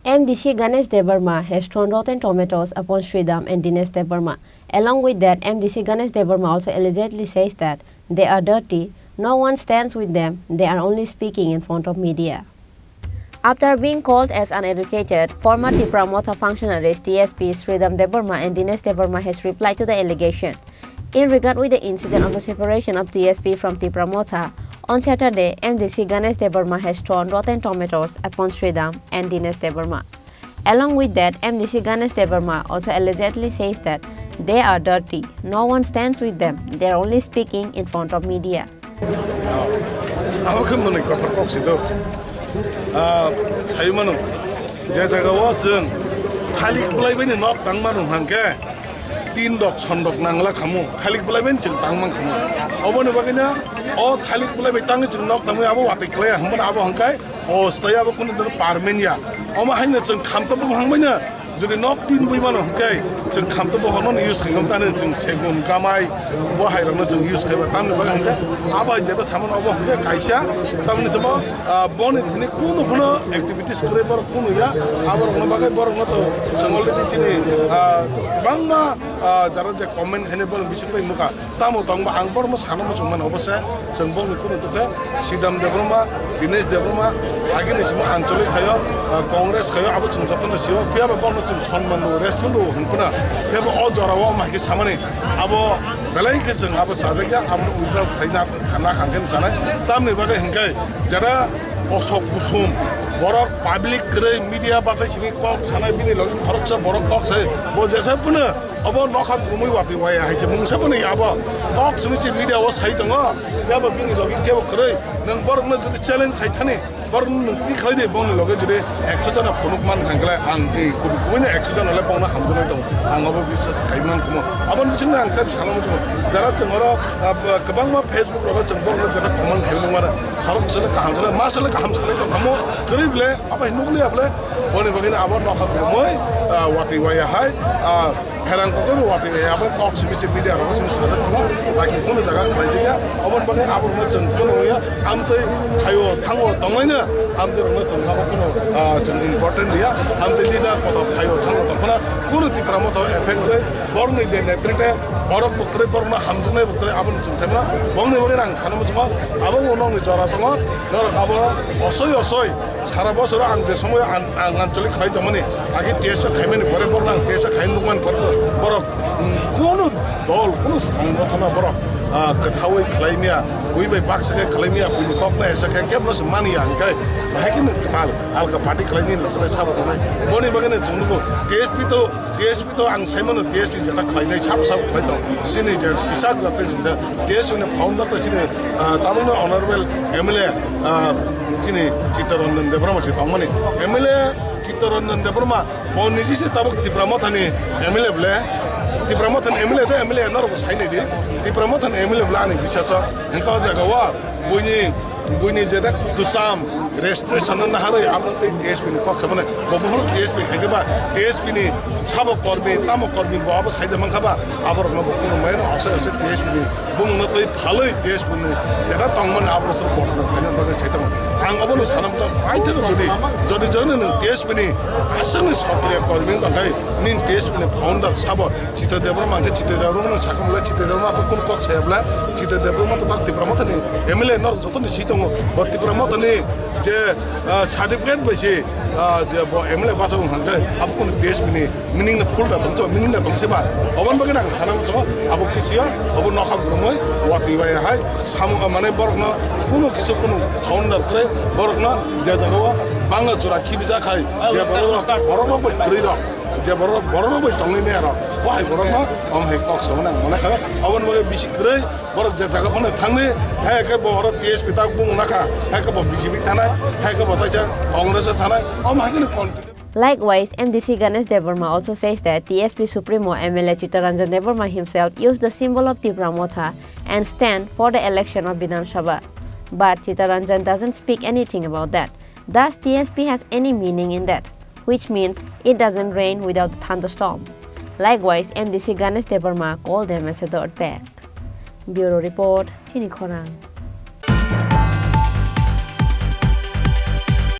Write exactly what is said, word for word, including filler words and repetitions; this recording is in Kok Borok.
M D C Ganesh Debbarma has thrown rotten tomatoes upon Sridham and Dinesh Debbarma. Along with that, M D C Ganesh Debbarma also allegedly says that they are dirty, no one stands with them, they are only speaking in front of media. After being called as uneducated, former Tipra Motha functionaries T S P Sridham Debbarma and Dinesh Debbarma has replied to the allegation. In regard with the incident of the separation of T S P from Tipra Motha, on Saturday, M D C Ganesh Debbarma has thrown rotten tomatoes upon Sridham and Dinesh Debbarma. Along with that, M D C Ganesh Debbarma also allegedly says that they are dirty, no one stands with them, they are only speaking in front of media. Abo khe mwnwi kothor kok si do. Ah, sai mano, je jaga o chwng thalik bwlai bai ni nok tang mano hwnkhe, tin rok son rok nangla khamu, thalik bwlai bai ni chwng tang man khamu. Oboni bagwi no o thalik bwlai bai tangwi chwng nok tangwi abo watwi klai ya, hwnba abo hwnkhe o staya abo kunu permanent ya. Omo haino chwng khamtop bwphang bai no Jodi nok tin bui mano hwnkhe, chwng khamtop bohorno use khaikha, tani chwng segun, gamai, bo hai rokno chwng use khaiba, tamni bagwi hwnkhe, abo hai jeta samano obo hwnkhe kaisa, tamni chwngbo, ah, boni thini kunu phano activities kwrwi borok kunu ya, aborokno bagwi borokno to chwng already chini, ah, kwbangma, ah, jara je comment khainai borok bising tei nukha. Tamo tongba ang borokno sana muchung mano, obo se chwng bokni kunu tokhe Sidam Debbarma, Dinesh Debbarma, agini simi Anchalik khayo, ah, Congress khayo, abo chwng jotono sio, phiya ba bono chwng sonman rwo, respect rwo hwn phano, phiya ba o jora o ma khe samani, abo belai khe chwng abo chajakya, abo withdraw khaina, khana khang khe sanai, tamni bagwi hwnkhe jara kosok kusum, borok public kwrwi media bachai simi kok sanai, bini logi khoroksa borok kok sai, bo jesa phano Obo nokha kwrwngwi watwi waya hai se mungsa phano ya abo. Kok simi se media o sai tongo. Phiya bo bini logi kebo kwrwi. Nwng borokno jodi challenge khai thani, borokno nwng twi khlai di, bongni loge jodi ekso jona phunuk man kha hwnkhe ang tei kubui kubui no ekso jona le bongno hamjaknai tongo. Ang obo biswas khai man kumo. Aboni bisingtwi ang tei sana muchungo. Jara chwng oro, ah, kwbangma Facebook rogo chwng borokno jeta comment khai mano. Khorok bwsano kaham sanai, masale kaham sanai tong kha mo. Kwrwi ble, abo hai nukliya ble. Boni bagwi no abo nokha kwrwngwi, ah, watwi waya hai, ah, Pherang kok bo watwi ya, abo kok simi se media rok simi sajak kha, taki kono jaga khlai diya, aboni bagwi aborokno chwng kono ya, amtwi phaio thango tonglaino, amtwi rokno chwng abo kono, ah, chwng important ya, amtwi leader kotor phaio thango tongphano, kono Tipra Motha effect bai, borokni je netrite, borok bo kwrwi, borokno hamjaknai bo kwrwi, abono chwng saimano, bongni bagwi ang sana muchungo, abo bo nokni jora tongo, norok abo osoi osoi, Sara bosoro ang je somoyo ang, ang anchalik khlai tongmani, agi T S O khaimani pore borok ang T S O khai nukmani pore to borok, mm, kunu dol, kunu songgothano borok, ah, kwthaui khlai miya, ui bai baksa khe khlai miya, buini kok no esa khe kebo se mani ya hwnkhe, bahai khe nwng kwtal alka party khlai nini lokolai sabo tongnai. Boni bagwi no chwng nugo T S P to T S P to ang saimano T S P jeta khlainai sabo sabo khlai tong. Chini je sisak jata je T S P ni founder to chini, ah, tabukno honorable M L A, ah, chini Chittaranjan Debbarma se tongmani. M L A Chittaranjan Debbarma bo niji se tabuk Tipra Mothani M L A ble. Tipra Mothani M L A to M L A norok bo sainai di. Tipra Mothani M L A ble ani biswaso. Hwnkhe o jaga o buini, buini jeta kwcham Registration no naharwi abo tei T S P ni kok samani bo buphuru T S P khaikhe ba T S P ni sabo kormi tamo kormi bo abo saida mankha ba aborokno bo kunu maino asai asai T S P ni bumungno twi phalwi T S P ni jeta tongmani aborok soro botno khaina bagwi sai tongo. Ang obono sanam to paithakgo jodi jodi jodi nwng T S P ni aswkni sokriya kormi wngkha khe nini T S P ni founder sabo Chitra Debbarma hwnkhe Chitra Debbarma no sakha mole Chitra Debbarma bo kunu kok saya bole Chitra Debbarma to tak Tipra Mothani M L A norok joto ni si tongo. Bo Tipra Mothani je, ah, certificate bai se, ah, je bo M L A basa wng hwnkhe abo kunu T S P ni meaning no full da tong so meaning da tong se ba. Oboni bagwi ang sana muchungo abo kisiya abo nokha kwrwngwi watwi bai hai samung mane borokno kunu kisu kunu founder kwrwi borokno je jagao bangla jora khibijak hai je borok borok rok bai kwrwi rok. Je borok, borok rok bai tongwi maya rok, bo hai borok no, om hai kok samani ang mane kha, oboni bagwi bisi kwrwi, borok je jaga phano thangni, hai khe bo oro T S P tak bung nakha, hai khe bo B J P thanai, hai khe bo taisa Congress o thanai, om hai khe no continue. Likewise, M D C Ganesh Debbarma also says that T S P Supremo M L A Chittaranjan Debbarma himself used the symbol of Tipra Motha and stand for the election of Bidhan Sabha. But Chittaranjan doesn't speak anything about that. Does T S P has any meaning in that? Which means it doesn't rain without a thunderstorm. Likewise, M D C Ganesh Debbarma called them as a dirtbag. Bureau Report, Chini Khorang.